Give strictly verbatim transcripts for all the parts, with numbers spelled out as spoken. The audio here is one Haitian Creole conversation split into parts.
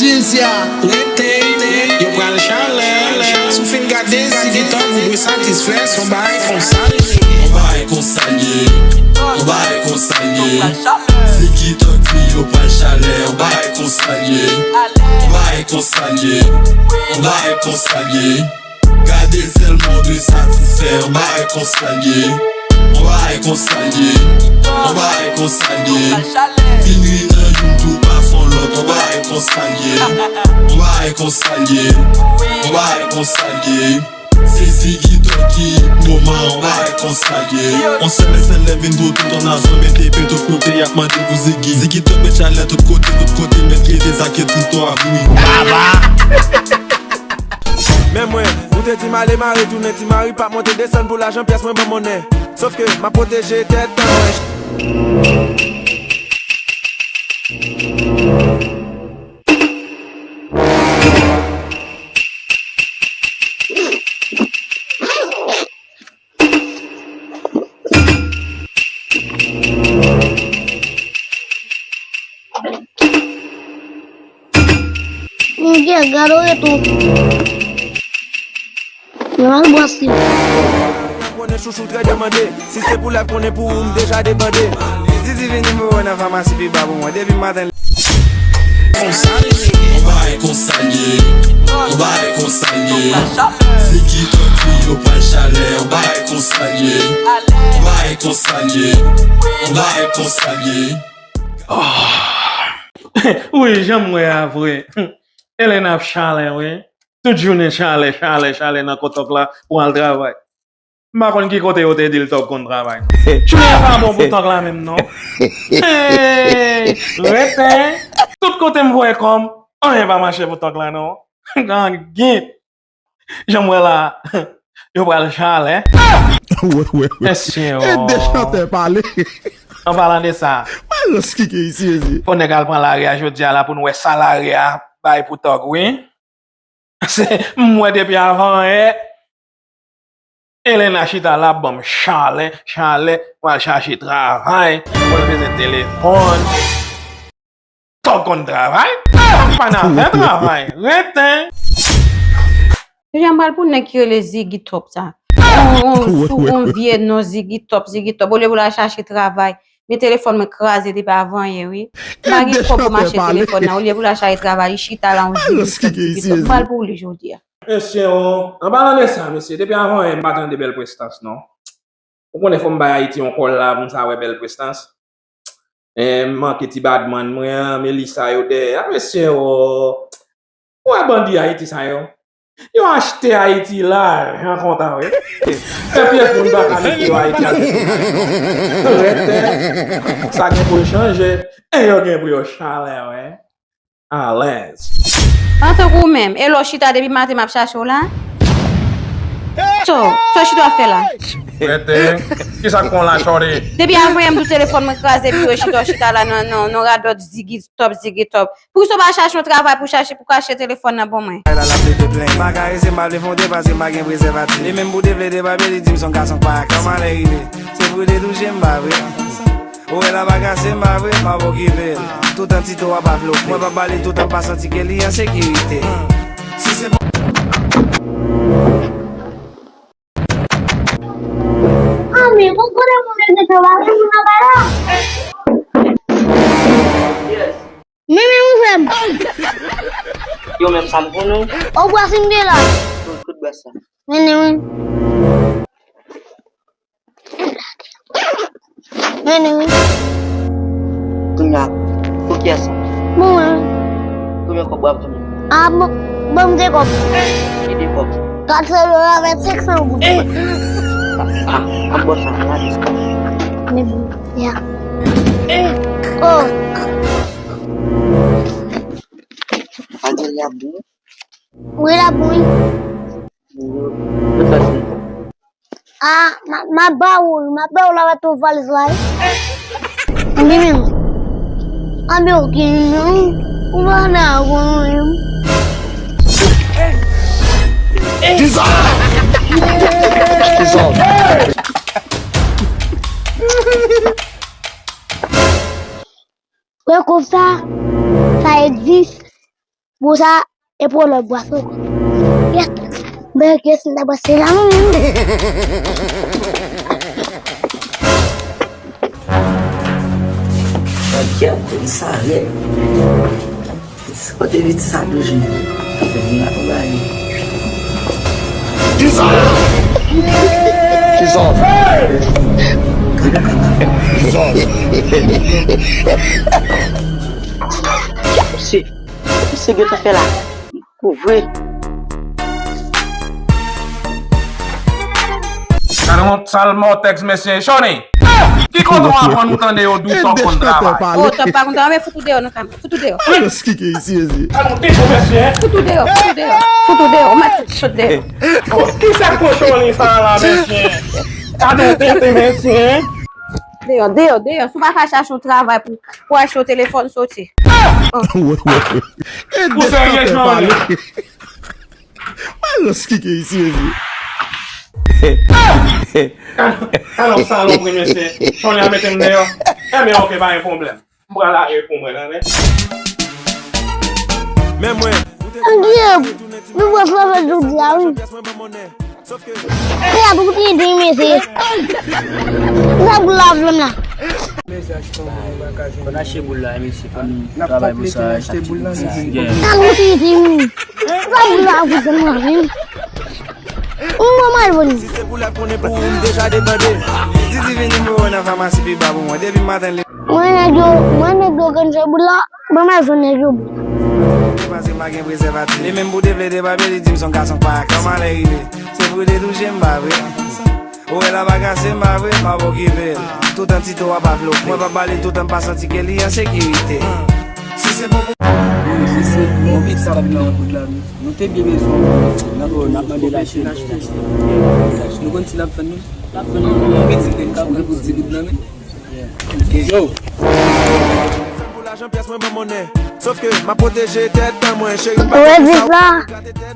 Cynthia, rete, yo pral chalè. Si w fin gade Ziggy Top, ou dwe satisfè, se yon bagay konsa l ye. Yon bagay konsa l ye. Yon bagay konsa l ye. Ziggy Top di yo pral chalè. Yon bagay konsa l ye. Yon bagay konsa l ye. Yon bagay konsa l ye. Gade sèlman w dwe satisfè, yon bagay konsa l ye. Yon bagay konsa l ye. Yon bagay konsa l ye. Fin ri nan youn tou pa fon lòt, yon bagay konsa l ye. Yon bagay konsa l ye. Yon bagay konsa l ye. Se Ziggy Top ki moman, yon bagay konsa l ye. On sèl sèl lè vin pou tout on nazon mete pe tout kote y ap mande pou Ziggy. Ziggy Top met chalè tout kote, tout kote met rete sa ke tout to ap ri. Baba! Men mwen, ou te di m ale, m a retounen, ti mari p ap monte desann pou lajan pyès mwen ban monnen. Sòf ke m ap pwoteje tèt mwen. Monchè, gade w tou. Yo al bwase. Konnen chouchou trè demande. Si se pou lèv konnen pou ou, m deja debande. Zizi vini mwen nan famasi pi ba pou mwen. Depi maten. Konsa l ye. On bagay konsa l ye. On bagay konsa l ye. Ziggy Top di yo pral chalè. On bagay konsa l ye. On bagay konsa l ye. On bagay konsa l ye. Wi, jan m wè a vre. Elena ap chalè, wi. Tout jounen chalè, chalè, chalè nan kotòk la pou al travay. M pa konn ki kote yo te di l Tòg konn travay, non. Jounen an pa bon pou Tòg la menm, non. Hey, rete. Tout kote m voye kò m, anyen pa mache pou Tòg la, non. Gangit. Jan m wè la, yo pral chalè. Wè, wè, wè. Mesye, e de chantè pale. An palan de sa, malans ki gen isi, mesye. Fò nèg al pran lari a jodi a la pou n wè sa lari a bay pou Tòg, wi. Se, m wè depi avan yè, Elena chita la ap ban m chalè, chalè, pral chache travay, pral bezwen telefòn. Tòg konn travay? Pa nan fè travay, rete. Jan m pral pou nèg ki rele Ziggy Top sa. On, on, sou on vye non Ziggy Top, Ziggy Top. Olye pou l al chache travay, men telefòn mwen kraze depi avan yè, wi. M pa gen kòb pou m achte telefòn nan. Olye pou l al chache travay, li chita la, on Ziggy Top, Ziggy Top. M pral pou li jodi a. Mesye, on, an palan de sa, mesye, depi avan yè, m pa tande bèl prestans, non. Ou konnen fò m bay Ayiti on kòl la pou m sa wè bèl prestans. E, m manke ti badmann mwen an, Melissa yo dèyè a, mesye, o. Ou wè bandi Ayiti sa yo? Yo achte Ayiti lajan kontan, wi. Fè pyès moun pa ka mete yo Ayiti ak. Rete. Sa gen pou l chanje. E yo gen pou yo chalè, wi. Alèz. Antank ou menm, e lè w chita depi maten m ap chache w la? So, so chita w ap fè la? Rete. Kisa k pran w la, chòri? Depi avan yè m di w telefòn mwen kraze, epi w chita, w chita la nan, nan, nan radòt Ziggy Top, Ziggy Top. Poukisa w pa chache yon travay pou chache, pou kache telefòn nan ban mwen? Ay la, l ap plede plenyen. M pa karese, m pa vle fè yon depase, m pa gen prezèvatif. Li menm pou deplede, pa vle di m se yon gason k pa aktif. Kòman lè rive? Se pou detouche m, pa vre? Ou wè la pa kase, m pa vre, m ap okipe l. Toutan Tito ap avlope. Mwen p ap ba li toutan m pa santi ke li an sekirite. Si se pa Anmè, ou konnen moun yo te fè bagay moun nan kay la? Yes. Men, men, ou fè m. Yo menm sa m konnen. Ou bwa si m te la. Tout, tout bwa sa. Men, men, men. Men, men, men. Kounye a, pou kiyès sa? Bon, men. Konbyen kòb w ap vin? A, bon, bon, m de kòb. Ki de kòb? Kat san dola avèk senk san goud. Eh! A, a, a, bon, sa, la, di sa. Men bon, ya. Eh! Oh! Ann, la bon. Wi, la bon, wi. Yo, yo, sa se. A, m a, m a ba ou l, m a ba ou l avèk tout valiz la, wi. Anben menm. Anben, oke, non. Ou pa nan agon, non, menm. Kisa? Kisa? Wè kòb sa, sa egzis. Pou sa, e pou lòt bwa sou. Yes. Ben, yes, m ta pase la, mwen menm. Gade, sa rèd. Kote vit sa toujou. Fè m la pou bay. Kisa? Kisa? Kisa? Misye, misye gentan fè la. Pou vre. Gade yon sal mòtèks, mesye. Shonny, ki kote w aprann ou tande yo di w Top konn travay? Oh, Top pa konn travay, men fout ou deyò nan kay mwen. Fout ou deyò. Fout ou deyò, fout ou deyò, fout ou deyò. Ou mèt fout chòt deyò. Kisa k kochonri sa la, mesye? Gade yon tenten, mesye. Deyò, deyò, deyò. Si w pa ka chache yon travay pou, pou achte yon telefòn, soti. Ou serye, Shonny? Mwen reskike isi, mesye. Alò, salopri, mesye. Shonny a mete m deyò. Enben, oke, pa gen pwoblèm. M pral ale pou mwen, tande. Men mwen, ou te Ann di, nou pral fè jodi a, wi. Epi ap goute di, mesye. Sa pou lav lòm la. Fò n achte boul la, mesye. Fò n travay pou sa, achte boul la, mesye. Sa pou ti di, sa pou la pou se mwen menm. Mwen mal vini. Si se pou la konnen pou ou, m deja debande. Didi vini mwen nan famasi pi ba pou mwen. Depi maten li. Mwen nèg yo, mwen nèg yo konn fè boul la. Ban m al jwenn nèg yo. Paske m pa gen prezèvatif. Li menm pou te vle debabe, li di m se yon gason k pa aksè. Kòman lè rive? Se pou te touche m, pa vre? Ou wè la pa kase m, pa vre? M ap okipe l. Toutan Tito a pa vle okipe. Mwen pa ba li toutan m pa santi ke li an sekirite. Si se pou. Wi, si se pou yon pitit sa pou nan kout la, wi. Nou te byen bezwen yon pitit. N ap mande l achte, n achte. Nou konn si l ap fè nou. L ap fè nou yon pitit, li ka pran pou ti goud nan men. Yo. Pou lajan pyès mwen ban monnen. Sòf ke m ap pwoteje tèt an mwen, cheri, m pa Ou wè vit la,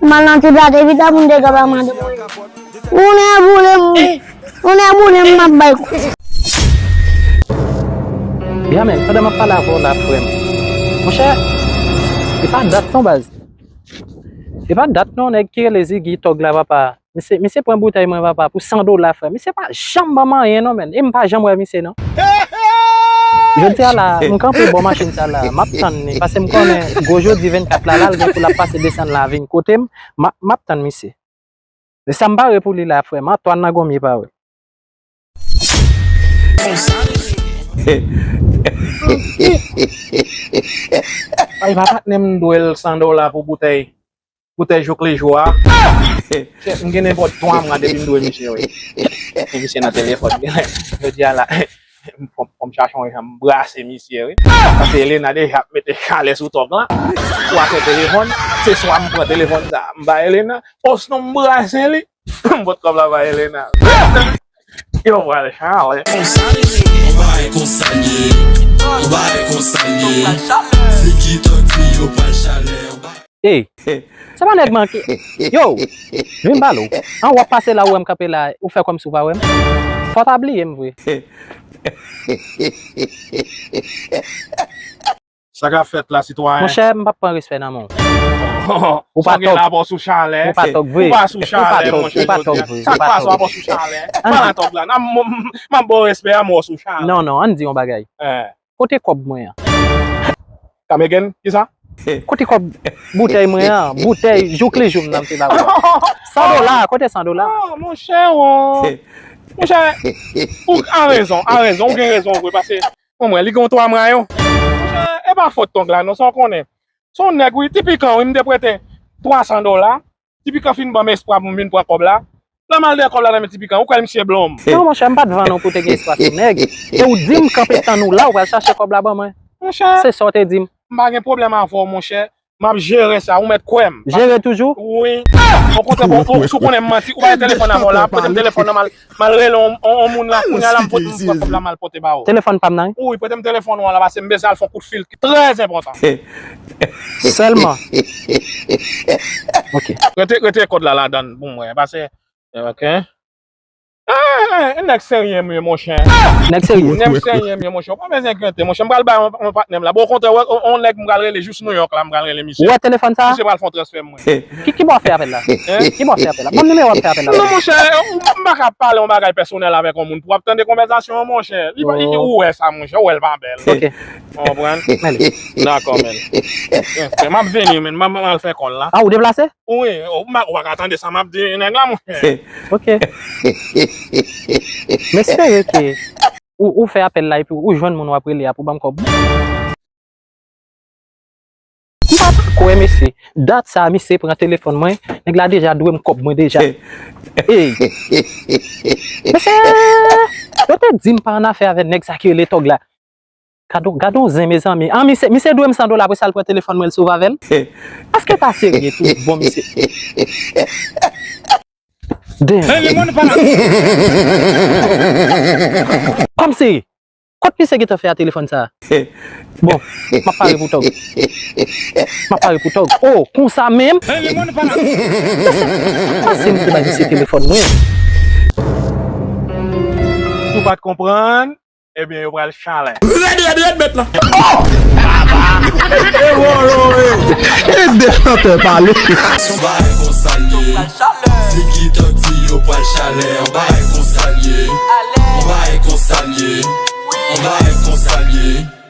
m al nan ti plate vit la pou m te ka ba madanm mwen. Ou nèboule m, ou nèboule m, m ap bay kou. Ya men, pandan m ap pale avè w la, frè m. Monchè, e pa dat non, baz. E pa dat non, nèg ki rele Ziggy Tòg la, papa. Misye, misye pran boutèy mwen, papa, pou san dola, frè. Misye pa janm ban m anyen non, menn. E m pa janm wè misye non. Jodi a la, m kanpe bò machin sa la, m ap tann li, paske m konnen gwo jodi vennkat la, la, l gen pou l ap pase desann la vin kote m, m ap, m ap tann misye. E sa m pare pou li la, frè m, Antoine Nagomye pare. Ay, pa patnè m dwe l san dola pou boutèy, boutèy jouk lejou a. M gen nenpòt twa mwa depi m dwe misye, wi. E misye nan telefòn. Jodi a la, fò m, fò m chache yon jan m brase misye, wi. Paske Elena deja ap mete chalè sou Tòg la. Pou afè telefòn, se swa m pran telefòn sa, m ba Elena, osnon m brase li. M pot kòb la ba Elena. Yo pral chale. Konsa li ye. On bagay konsa li ye. On bagay konsa li ye. Se ki tanti yo pral chale. Ey, se pa nèg manke. Yo, vin m pale w. An w ap pase la, ou wè m kanpe la, ou fè kòmsi w pa wè m. Fò w ta bliye m vre. Sa k ap fèt la, sitwayen? Monchè, m p ap pran respè nan men w. Ou pa tòg. Sa w gen la, pa w sou chalè. Ou pa tòg vre. Ou pa sou chalè, monchè, jodi a. Sa k pase w, pa w sou chalè? Pa la tòg la. M ap ba w respè a, men w sou chalè. Non, non, ann di yon bagay. Kote kòb mwen an? Come again? Kisa? Kote kòb boutèy mwen an? Boutèy jouk lejou m nan m te ba ou. San dola, kote san dola? Oh, monchè, oh. Monchè, ou a rezon, a rezon, ou gen rezon vre, paske Mwen, mwen, li gen yon twa mwa yo. Monchè, e pa fòt Tòg la, non, sa w konnen. Se yon nèg, wi, Ti Pikan, wi, m te prete twa san dola. Ti Pikan fin ban m espwa pou m vin pran kòb la. Lè m al dèyè kòb la nan men Ti Pikan, ou kwè misye blòm? Non, monchè, m pa t vann ou pou te gen espwa sou nèg. E ou di m kanpe tann ou la, ou pral chache kòb la ban mwen. Monchè. Se sa w te di m. M pa gen pwoblèm avè w, monchè. M ap jere sa, ou mèt kwè m. Jere toujou? Wi. Okontrè, bon, ou, si w konnen m manti, ou bay telefòn avè w la, pote m telefòn nan, m al, m al rele on, on, on moun la, kounye a la, m pote, m pran kòb la, m al pote ba ou. Telefòn pa m nan, wi? Wi, pote m telefòn ou an la, paske m bezwen al fè on kout fil ki trè enpòtan. Sèlman. Ok. Rete, rete kòd la ladann pou mwen, paske, ok. Ah, nèg serye m ye, monchè. Nèg serye. Nèg serye m ye, monchè. Ou pa bezwen enkyete, monchè. M pral bay yon, yon patnè m la. Bon, okontrè, wè, yon, yon nèg m pral rele jis Nouyòk la, m pral rele misye. Ou wè telefòn sa? Misye pral fè yon transfè mwen. Ki, ki bò w ap fè apèl la? Hein? Ki bò w ap fè apèl la? Ban m nimewo w ap fè apèl la. Non, monchè, ou, m pa ka pale yon bagay pèsonèl avèk yon moun pou w ap tande konvèsasyon an, monchè. Li pa, li, ou wè sa, monchè, ou wè l pa bèl. Ok. Ou konprann? Dakò, men. M ap vini, men. M ap, m ap al fè kòl la. Ah, ou deplase? Wi, ou pa, ou pa ka tande sa m ap di nèg la, monchè. Ok. M espere ke ou, ou fè apèl la epi ou jwenn moun w ap rele a pou ban m kòb. M pa ta kwè, mesye. Dat sa a, misye pran telefòn mwen, nèg la deja dwe m kòb mwen deja. Ey! Mesye! Yo te di m pa annafè avè nèg sa ki rele Tòg la. Gade, gade yon zen, mezanmi. Ah, misye, misye dwe m san dola, apre sa, l pran telefòn mwen, l sove avè l. Èske ta serye tou? Bon, misye. Damn. Kòmsi, kot misye gentan fè a telefòn sa? Bon, m ap pare pou Tòg. M ap pare pou Tòg. Oh, konsa menm? Pase m te bay misye telefòn mwen. Si w pa t konprann, ebyen, yo pral chalè. Rèd, rèd, rèd, mèt la. Oh! E wòlò, e. E de chantè pale. Yon bagay konsa l ye. Se ki Tòg di yo pral chalè. Yon bagay konsa l ye. Yon bagay konsa l ye. Yon bagay konsa l ye.